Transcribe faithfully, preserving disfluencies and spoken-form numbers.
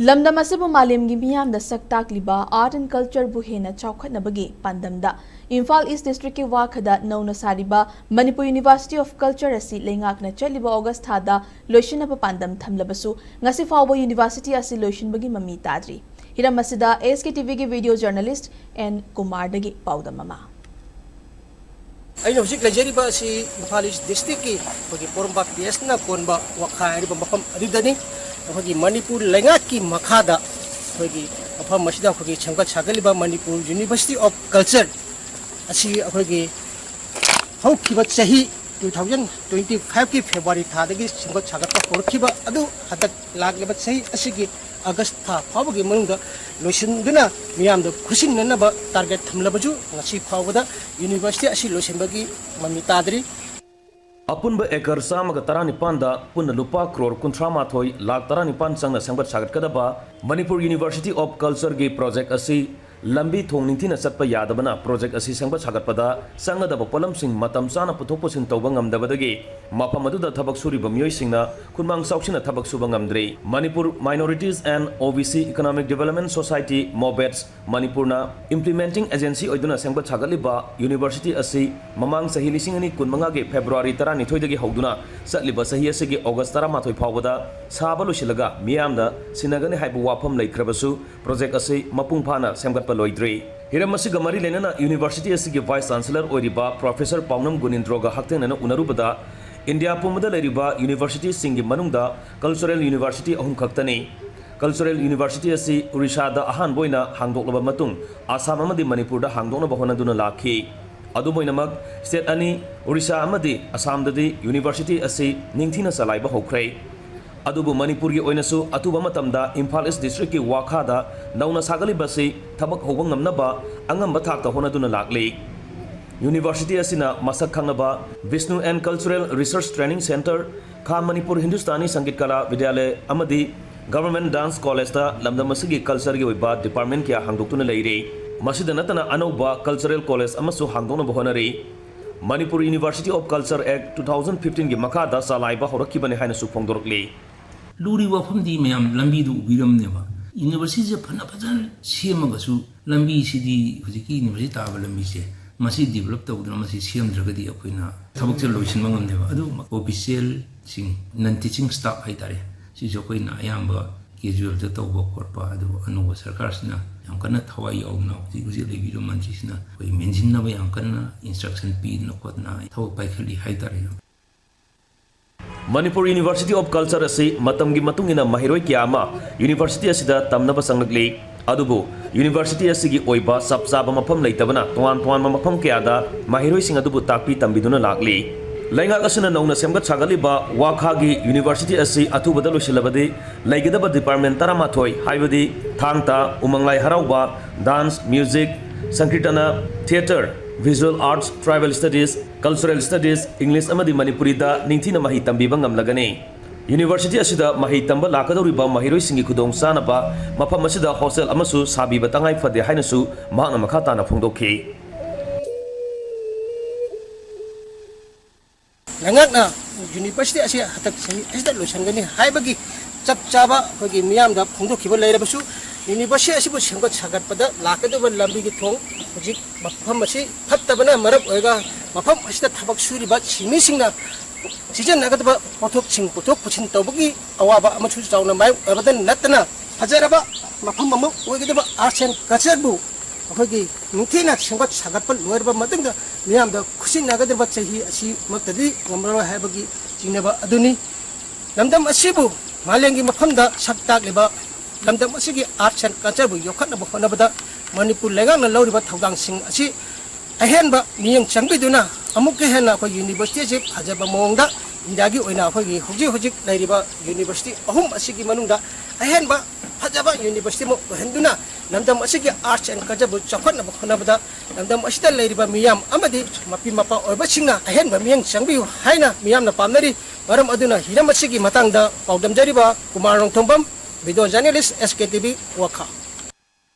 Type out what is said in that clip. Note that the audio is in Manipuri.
ꯂꯝꯗꯝ ꯑꯁꯤꯕꯨ ꯃꯥꯂꯦꯝꯒꯤ ꯃꯤꯌꯥꯝꯗ ꯁꯛ ꯇꯥꯛꯂꯤꯕ Art and Cultureꯕꯨ ꯍꯦꯟꯅ ꯆꯥꯎꯈꯠꯅꯕꯒꯤ ꯄꯥꯟꯗꯝꯗ ꯏꯝꯐꯥꯜ ꯏꯁ ꯗꯤꯁꯇ꯭ꯔꯤꯛꯀꯤ ꯋꯥꯈꯗ ꯅꯧꯅ ꯁꯥꯔꯤꯕ ꯃꯅꯤꯄꯨꯔ University of Culture ꯑꯁꯤ ꯂꯩꯉꯥꯛꯅ ꯆꯠꯂꯤꯕ ꯑꯣꯒꯁ ꯊꯥꯗ ꯂꯣꯏꯁꯤꯟꯅꯕ ꯄꯥꯟꯗꯝ ꯊꯝꯂꯕꯁꯨ ꯉꯁꯤ ꯐꯥꯎꯕ university ꯑꯁꯤ ꯂꯣꯏꯁꯤꯟꯕꯒꯤ ꯃꯃꯤ ꯇꯥꯗ꯭ꯔꯤ꯫ ꯍꯤꯔꯝ ꯑꯁꯤꯗ ASKTVꯒꯤ video journalist N ꯀꯨꯃꯥꯔꯗꯒꯤ ꯄꯥꯎꯗꯝ ꯑꯃ꯫ ꯑꯩꯅ ꯍꯧꯖꯤꯛ ꯂꯩꯖꯔꯤꯕ ꯑꯁꯤ ꯏꯝꯐꯥꯜ ꯏꯁ ꯗꯤꯁꯇ꯭ꯔꯤꯛꯀꯤ ꯑꯩꯈꯣꯏꯒꯤ ꯄꯣꯔꯣꯝꯄꯥꯠ ꯄꯤ ꯑꯦꯁꯅ ꯀꯣꯟꯕ ꯋꯥꯈꯥ ꯍꯥꯏꯔꯤꯕ ꯃꯐꯝ ꯑꯗꯨꯗꯅꯤ꯫ ꯑꯩꯈꯣꯏꯒꯤ ꯃꯅꯤꯄꯨꯔ ꯂꯩꯉꯥꯛꯀꯤ ꯃꯈꯥꯗ ꯑꯩꯈꯣꯏꯒꯤ ꯃꯐꯝ ꯑꯁꯤꯗ ꯑꯩꯈꯣꯏꯒꯤ ꯁꯦꯝꯒꯠ ꯁꯥꯒꯠꯂꯤꯕ ꯃꯅꯤꯄꯨꯔ University of Culture ꯑꯁꯤ ꯑꯩꯈꯣꯏꯒꯤ ꯍꯧꯈꯤꯕ ꯆꯍꯤ two thousand twenty fiveꯀꯤ February ꯊꯥꯗꯒꯤ ꯁꯦꯝꯒꯠ ꯁꯥꯒꯠꯄ ꯍꯧꯔꯛꯈꯤꯕ ꯑꯗꯨ ꯍꯟꯗꯛ ꯂꯥꯛꯂꯤꯕ ꯆꯍꯤ ꯑꯁꯤꯒꯤ ꯑꯒꯁ ꯊꯥ ꯐꯥꯎꯕꯒꯤ ꯃꯅꯨꯡꯗ ꯂꯣꯏꯁꯤꯟꯗꯨꯅ ꯃꯤꯌꯥꯝꯗ ꯈꯨꯠꯁꯤꯟꯅꯅꯕ target ꯊꯝꯂꯕꯁꯨ ꯉꯁꯤ ꯐꯥꯎꯕꯗ university ꯑꯁꯤ ꯂꯣꯏꯁꯤꯟꯕꯒꯤ ꯃꯃꯤ ꯇꯥꯗ꯭ꯔꯤ꯫ ꯑꯄꯨꯟꯕ ꯑꯦꯀꯔ ꯆꯥꯝꯃꯒ ꯇꯔꯥꯅꯤꯄꯥꯟꯗ ꯄꯨꯟꯅ ꯂꯨꯄꯥ ꯀ꯭ꯔꯣꯔ ꯀꯨꯟꯊ꯭ꯔꯥ ꯃꯥꯊꯣꯏ ꯂꯥꯈ ꯇꯔꯥꯅꯤꯄꯥꯟ ꯆꯪꯅ ꯁꯦꯝꯒꯠ ꯁꯥꯒꯠꯀꯗꯕ ꯃꯅꯤꯄꯨꯔ University of Cultureꯒꯤ project ꯑꯁꯤ ꯂꯝꯕꯤ ꯊꯣꯡ ꯅꯤꯡꯊꯤꯅ ꯆꯠꯄ ꯌꯥꯗꯕꯅ project ꯑꯁꯤ ꯁꯦꯝꯒꯠ ꯁꯥꯒꯠꯄꯗ ꯆꯪꯒꯗꯕ ꯄꯣꯠꯂꯝꯁꯤꯡ ꯃꯇꯝ ꯆꯥꯅ ꯄꯨꯊꯣꯛ ꯄꯨꯁꯤꯟ ꯇꯧꯕ ꯉꯝꯗꯕꯗꯒꯤ ꯃꯐꯝ ꯑꯗꯨꯗ ꯊꯕꯛ ꯁꯨꯔꯤꯕ ꯃꯤꯑꯣꯏꯁꯤꯡꯅ ꯈꯨꯠꯃꯥꯡ ꯆꯥꯎꯁꯤꯟꯅ ꯊꯕꯛ ꯁꯨꯕ ꯉꯝꯗ꯭ꯔꯤ꯫ Manipur Minorities and O B C Economic Development Society, MOBEDS, ꯃꯅꯤꯄꯨꯔꯅ implementing agency ꯑꯣꯏꯗꯨꯅ ꯁꯦꯝꯒꯠ ꯁꯥꯒꯠꯂꯤꯕ university ꯑꯁꯤ ꯃꯃꯥꯡ ꯆꯍꯤ ꯂꯤꯁꯤꯡ ꯑꯅꯤ ꯀꯨꯟꯃꯉꯥꯒꯤ February ꯇꯔꯥꯅꯤꯊꯣꯏꯗꯒꯤ ꯍꯧꯗꯨꯅ ꯆꯠꯂꯤꯕ ꯆꯍꯤ ꯑꯁꯤꯒꯤ August ꯇꯔꯥꯃꯥꯊꯣꯏ ꯐꯥꯎꯕꯗ ꯁꯥꯕ ꯂꯣꯏꯁꯤꯜꯂꯒ ꯃꯤꯌꯥꯝꯗ ꯁꯤꯟꯅꯒꯅꯤ ꯍꯥꯏꯕ ꯋꯥꯐꯝ ꯂꯩꯈ꯭ꯔꯕꯁꯨ, project ꯑꯁꯤ ꯃꯄꯨꯡ ꯐꯥꯅ ꯁꯦꯝꯒꯠꯄ ꯂꯣꯏꯗ꯭ꯔꯤ꯫ ꯍꯤꯔꯝ ꯑꯁꯤꯒ ꯃꯔꯤ ꯂꯩꯅꯅ university ꯑꯁꯤꯒꯤ Vice Chancellor ꯑꯣꯏꯔꯤꯕ Professor ꯄꯥꯎꯅꯝ ꯒꯨꯅꯤꯟꯗ꯭ꯔꯣꯒ ꯍꯛꯊꯦꯡꯅꯅ ꯎꯅꯔꯨꯕꯗ, ꯏꯟꯗꯤꯌꯥ ꯄꯨꯝꯕꯗ ꯂꯩꯔꯤꯕ universityꯁꯤꯡꯒꯤ ꯃꯅꯨꯡꯗ cultural university ꯑꯍꯨꯝ ꯈꯛꯇꯅꯤ꯫ Cultural university ꯑꯁꯤ ꯎꯔꯤꯁꯥꯗ ꯑꯍꯥꯟꯕ ꯑꯣꯏꯅ ꯍꯥꯡꯗꯣꯛꯂꯕ ꯃꯇꯨꯡ, ꯑꯁꯥꯝ ꯑꯃꯗꯤ ꯃꯅꯤꯄꯨꯔꯗ ꯍꯥꯡꯗꯣꯛꯅꯕ ꯍꯣꯠꯅꯗꯨꯅ ꯂꯥꯛꯈꯤ꯫ ꯑꯗꯨꯝ ꯑꯣꯏꯅꯃꯛ, state ꯑꯅꯤ, ꯎꯔꯤꯁꯥ ꯑꯃꯗꯤ ꯑꯁꯥꯝꯗꯗꯤ university ꯑꯁꯤ ꯅꯤꯡꯊꯤꯅ ꯆꯂꯥꯏꯕ ꯍꯧꯈ꯭ꯔꯦ꯫ ꯑꯗꯨꯕꯨ ꯃꯅꯤꯄꯨꯔꯒꯤ ꯑꯣꯏꯅꯁꯨ ꯑꯊꯨꯕ ꯃꯇꯝꯗ ꯏꯝꯐꯥꯜ ꯏꯁ ꯗꯤꯁꯇ꯭ꯔꯤꯛꯀꯤ ꯋꯥꯈꯥꯗ ꯅꯧꯅ ꯁꯥꯒꯠꯂꯤꯕꯁꯤ ꯊꯕꯛ ꯍꯧꯕ ꯉꯝꯅꯕ ꯑꯉꯝꯕ ꯊꯥꯛꯇ ꯍꯣꯠꯅꯗꯨꯅ ꯂꯥꯛꯂꯤ꯫ University ꯑꯁꯤꯅ ꯃꯁꯛ ꯈꯪꯂꯕ Vishnu and Cultural Research Training Centre, ꯈꯥ ꯃꯅꯤꯄꯨꯔ ꯍꯤꯟꯗꯨꯁꯇꯥꯅꯤ ꯁꯪꯒꯤꯠ ꯀꯂꯥ ꯕꯤꯗ꯭ꯌꯥꯂꯌ ꯑꯃꯗꯤ Government Dance Collegeꯇ ꯂꯝꯗꯝ ꯑꯁꯤꯒꯤ cultureꯒꯤ ꯑꯣꯏꯕ department ꯀꯌꯥ ꯍꯥꯡꯗꯣꯛꯇꯨꯅ ꯂꯩꯔꯤ꯫ ꯃꯁꯤꯗ ꯅꯠꯇꯅ ꯑꯅꯧꯕ cultural college ꯑꯃꯁꯨ ꯍꯥꯡꯗꯣꯛꯅꯕ ꯍꯣꯠꯅꯔꯤ꯫ Manipur University of Culture Act two thousand fifteenꯒꯤ ꯃꯈꯥꯗ ꯆꯂꯥꯏꯕ ꯍꯧꯔꯛꯈꯤꯕꯅꯤ ꯍꯥꯏꯅꯁꯨ ꯐꯣꯡꯗꯣꯔꯛꯂꯤ꯫ ꯂꯨꯔꯤꯕ ꯋꯥꯐꯝꯗꯤ ꯃꯌꯥꯝ ꯂꯝꯕꯤꯗꯨ ꯎꯕꯤꯔꯝꯅꯦꯕ꯫ ꯌꯨꯅꯤꯚꯔꯁꯤꯇꯤꯁꯦ ꯐꯅ ꯐꯖꯅ ꯁꯦꯝꯃꯒꯁꯨ ꯂꯝꯕꯤꯁꯤꯗꯤ, ꯍꯧꯖꯤꯛꯀꯤ ꯌꯨꯅꯤꯚꯔꯁꯤꯇꯤ ꯇꯥꯕ ꯂꯝꯕꯤꯁꯦ, ꯃꯁꯤ ꯗꯤꯕꯂꯞ ꯇꯧꯗꯅ ꯃꯁꯤ ꯁꯦꯝꯗ꯭ꯔꯒꯗꯤ ꯑꯩꯈꯣꯏꯅ ꯊꯕꯛꯁꯦ ꯂꯣꯏꯁꯤꯟꯕ ꯉꯝꯗꯦꯕ꯫ ꯑꯗꯨ ꯑꯣꯐꯤꯁꯤꯌꯦꯜꯁꯤꯡ, ꯅꯟ ꯇꯤꯆꯤꯡ ꯁ꯭ꯇꯥꯐ ꯍꯥꯏꯇꯥꯔꯦ, ꯁꯤꯁꯨ ꯑꯩꯈꯣꯏꯅ ꯑꯌꯥꯝꯕ ꯀꯦꯖꯨꯋꯦꯜꯗ ꯇꯧꯕ ꯈꯣꯠꯄ, ꯑꯗꯨ ꯑꯅꯧꯕ ꯁꯔꯀꯥꯔꯁꯤꯅ ꯌꯥꯝ ꯀꯟꯅ ꯊꯋꯥꯏ ꯌꯥꯎꯅ ꯍꯧꯖꯤꯛ ꯍꯧꯖꯤꯛ ꯂꯩꯕꯤꯔꯤꯕ ꯃꯟꯇ꯭ꯔꯤꯁꯤꯅ ꯑꯩꯈꯣꯏ ꯃꯦꯟꯁꯤꯟꯅꯕ ꯌꯥꯝ ꯀꯟꯅ ꯏꯟꯁꯇ꯭ꯔꯛꯁꯟ ꯄꯤꯗꯅ ꯈꯣꯠꯇꯅ ꯊꯕꯛ ꯄꯥꯏꯈꯠꯂꯤ ꯍꯥꯏꯇꯥꯔꯦ꯫ ꯃꯅꯤꯄꯨꯔ University of Culture ꯑꯁꯤ ꯃꯇꯝꯒꯤ ꯃꯇꯨꯡ ꯏꯟꯅ ꯃꯍꯩꯔꯣꯏ ꯀꯌꯥ ꯑꯃ ꯌꯨꯅꯤꯚꯔꯁꯤꯇꯤ ꯑꯁꯤꯗ ꯇꯝꯅꯕ ꯆꯪꯂꯛꯂꯤ꯫ ꯑꯗꯨꯕꯨ ꯌꯨꯅꯤꯚꯔꯁꯤꯇꯤ ꯑꯁꯤꯒꯤ ꯑꯣꯏꯕ ꯆꯞ ꯆꯥꯕ ꯃꯐꯝ ꯂꯩꯇꯕꯅ ꯇꯣꯉꯥꯟ ꯇꯣꯉꯥꯟꯕ ꯃꯐꯝ ꯀꯌꯥꯗ ꯃꯍꯩꯔꯣꯏꯁꯤꯡ ꯑꯗꯨꯕꯨ ꯇꯥꯛꯄꯤ ꯇꯝꯕꯤꯗꯨꯅ ꯂꯥꯛꯂꯤ꯫ ꯂꯩꯉꯥꯛ ꯑꯁꯤꯅ ꯅꯧꯅ ꯁꯦꯝꯒꯠ ꯁꯥꯒꯠꯂꯤꯕ ꯋꯥꯈꯥꯒꯤ ꯌꯨꯅꯤꯚꯔꯁꯤꯇꯤ ꯑꯁꯤ ꯑꯊꯨꯕꯗ ꯂꯣꯏꯁꯤꯜꯂꯕꯗꯤ ꯂꯩꯒꯗꯕ ꯗꯤꯄꯥꯔꯠꯃꯦꯟ ꯇꯔꯥꯃꯥꯊꯣꯏ, ꯍꯥꯏꯕꯗꯤ ꯊꯥꯡ ꯇꯥ, ꯎꯃꯪ ꯂꯥꯏ ꯍꯔꯥꯎꯕ, dance, music, Sankirtana, theatre, visual arts, tribal studies, cultural studies, English ꯑꯃꯗꯤ ꯃꯅꯤꯄꯨꯔꯤꯗ ꯅꯤꯡꯊꯤꯅ ꯃꯍꯩ ꯇꯝꯕꯤꯕ ꯉꯝꯂꯒꯅꯤ꯫ ꯌꯨꯅꯤꯚꯔꯁꯤꯇꯤ ꯑꯁꯤꯗ ꯃꯍꯩ ꯇꯝꯕ ꯂꯥꯛꯀꯗꯧꯔꯤꯕ ꯃꯍꯩꯔꯣꯏꯁꯤꯡꯒꯤ ꯈꯨꯗꯣꯡꯆꯥꯅꯕ ꯃꯐꯝ ꯑꯁꯤꯗ ꯍꯣꯁꯇꯦꯜ ꯑꯃꯁꯨ ꯁꯥꯕꯤꯕ ꯇꯉꯥꯏ ꯐꯗꯦ ꯍꯥꯏꯅꯁꯨ ꯃꯍꯥꯛꯅ ꯃꯈꯥ ꯇꯥꯅ ꯐꯣꯡꯗꯣꯛꯈꯤ꯫ ꯂꯩꯉꯥꯛꯅ ꯌꯨꯅꯤꯚꯔꯁꯤꯇꯤ ꯑꯁꯤ ꯍꯟꯗꯛ ꯆꯍꯤ ꯑꯁꯤꯗ ꯂꯣꯏꯁꯤꯟꯒꯅꯤ ꯍꯥꯏꯕꯒꯤ ꯆꯞ ꯆꯥꯕ ꯑꯩꯈꯣꯏꯒꯤ ꯃꯤꯌꯥꯝꯗ ꯐꯣꯡꯗꯣꯛꯈꯤꯕ ꯂꯩꯔꯕꯁꯨ, ꯌꯨꯅꯤꯚꯔꯁꯤꯇꯤ ꯑꯁꯤꯕꯨ ꯁꯦꯝꯒꯠ ꯁꯥꯒꯠꯄꯗ ꯂꯥꯛꯀꯗꯧꯕ ꯂꯝꯕꯤꯒꯤ ꯊꯣꯡ, ꯍꯧꯖꯤꯛ ꯃꯐꯝ ꯑꯁꯤ ꯐꯠꯇꯕꯅ ꯃꯔꯝ ꯑꯣꯏꯔꯒ ꯃꯐꯝ ꯑꯁꯤꯗ ꯊꯕꯛ ꯁꯨꯔꯤꯕ ꯁꯤꯟꯃꯤꯁꯤꯡꯅ ꯁꯤꯖꯤꯟꯅꯒꯗꯕ ꯄꯣꯠꯊꯣꯛꯁꯤꯡ ꯄꯨꯊꯣꯛ ꯄꯨꯁꯤꯟ ꯇꯧꯕꯒꯤ ꯑꯋꯥꯕ ꯑꯃꯁꯨ ꯆꯥꯎꯅ ꯃꯥꯌꯣꯛꯅꯕꯗ ꯅꯠꯇꯅ, ꯐꯖꯔꯕ ꯃꯐꯝ ꯑꯃ ꯑꯣꯏꯒꯗꯕ ꯑꯥꯔꯠꯁ ꯑꯦꯟ ꯀꯜꯆꯔꯕꯨ ꯑꯩꯈꯣꯏꯒꯤ ꯅꯤꯡꯊꯤꯅ ꯁꯦꯝꯒꯠ ꯁꯥꯒꯠꯄ ꯂꯣꯏꯔꯕ ꯃꯇꯨꯡꯗ ꯃꯤꯌꯥꯝꯗ ꯈꯨꯠꯁꯤꯟꯅꯒꯗꯕ ꯆꯍꯤ ꯑꯁꯤꯃꯛꯇꯗꯤ ꯉꯝꯂꯔꯣꯏ ꯍꯥꯏꯕꯒꯤ ꯆꯤꯡꯅꯕ ꯑꯗꯨꯅꯤ꯫ ꯂꯝꯗꯝ ꯑꯁꯤꯕꯨ ꯃꯥꯂꯦꯝꯒꯤ ꯃꯐꯝꯗ ꯁꯛ ꯇꯥꯛꯂꯤꯕ ꯂꯝꯗꯝ ꯑꯁꯤꯒꯤ ꯑꯥꯔꯠꯁ ꯑꯦꯟ ꯀꯜꯆꯔꯕꯨ ꯌꯣꯛꯈꯠꯅꯕ ꯍꯣꯠꯅꯕꯗ ꯃꯅꯤꯄꯨꯔ ꯂꯩꯉꯥꯛꯅ ꯂꯧꯔꯤꯕ ꯊꯧꯗꯥꯡꯁꯤꯡ ꯑꯁꯤ ꯑꯍꯦꯟꯕ ꯃꯤꯠꯌꯦꯡ ꯆꯪꯕꯤꯗꯨꯅ ꯑꯃꯨꯛꯀ ꯍꯦꯟꯅ ꯑꯩꯈꯣꯏ ꯌꯨꯅꯤꯚꯔꯁꯤꯇꯤ ꯑꯁꯤ ꯐꯖꯕ ꯃꯑꯣꯡꯗ ꯏꯟꯗꯤꯌꯥꯒꯤ ꯑꯣꯏꯅ ꯑꯩꯈꯣꯏꯒꯤ ꯍꯧꯖꯤꯛ ꯍꯧꯖꯤꯛ ꯂꯩꯔꯤꯕ ꯌꯨꯅꯤꯚꯔꯁꯤꯇꯤ ꯑꯍꯨꯝ ꯑꯁꯤꯒꯤ ꯃꯅꯨꯡꯗ ꯑꯍꯦꯟꯕ ꯐꯖꯕ ꯌꯨꯅꯤꯚꯔꯁꯤꯇꯤ ꯑꯃ ꯑꯣꯏꯍꯟꯗꯨꯅ ꯂꯝꯗꯝ ꯑꯁꯤꯒꯤ ꯑꯥꯔꯠꯁ ꯑꯦꯟ ꯀꯜꯆꯔꯕꯨ ꯆꯥꯎꯈꯠꯅꯕ ꯍꯣꯠꯅꯕꯗ ꯂꯝꯗꯝ ꯑꯁꯤꯗ ꯂꯩꯔꯤꯕ ꯃꯤꯌꯥꯝ ꯑꯃꯗꯤ ꯃꯄꯤ ꯃꯄꯥ ꯑꯣꯏꯕꯁꯤꯡꯅ ꯑꯍꯦꯟꯕ ꯃꯤꯠꯌꯦꯡ ꯆꯪꯕꯤꯌꯨ ꯍꯥꯏꯅ ꯃꯤꯌꯥꯝꯅ ꯄꯥꯝꯅꯔꯤ꯫ ꯃꯔꯝ ꯑꯗꯨꯅ ꯍꯤꯔꯝ ꯑꯁꯤꯒꯤ ꯃꯇꯥꯡꯗ ꯄꯥꯎꯗꯝꯖꯔꯤꯕ ꯀꯨꯃꯥꯔ ꯅꯣꯡꯊꯣꯝꯕꯝ, ꯚꯤꯗꯤꯑꯣ ꯖꯔꯅꯦꯂꯤꯁ, ꯑꯦꯁ ꯀꯦ ꯇꯤ ꯚꯤ, ꯋꯥꯈꯥ꯫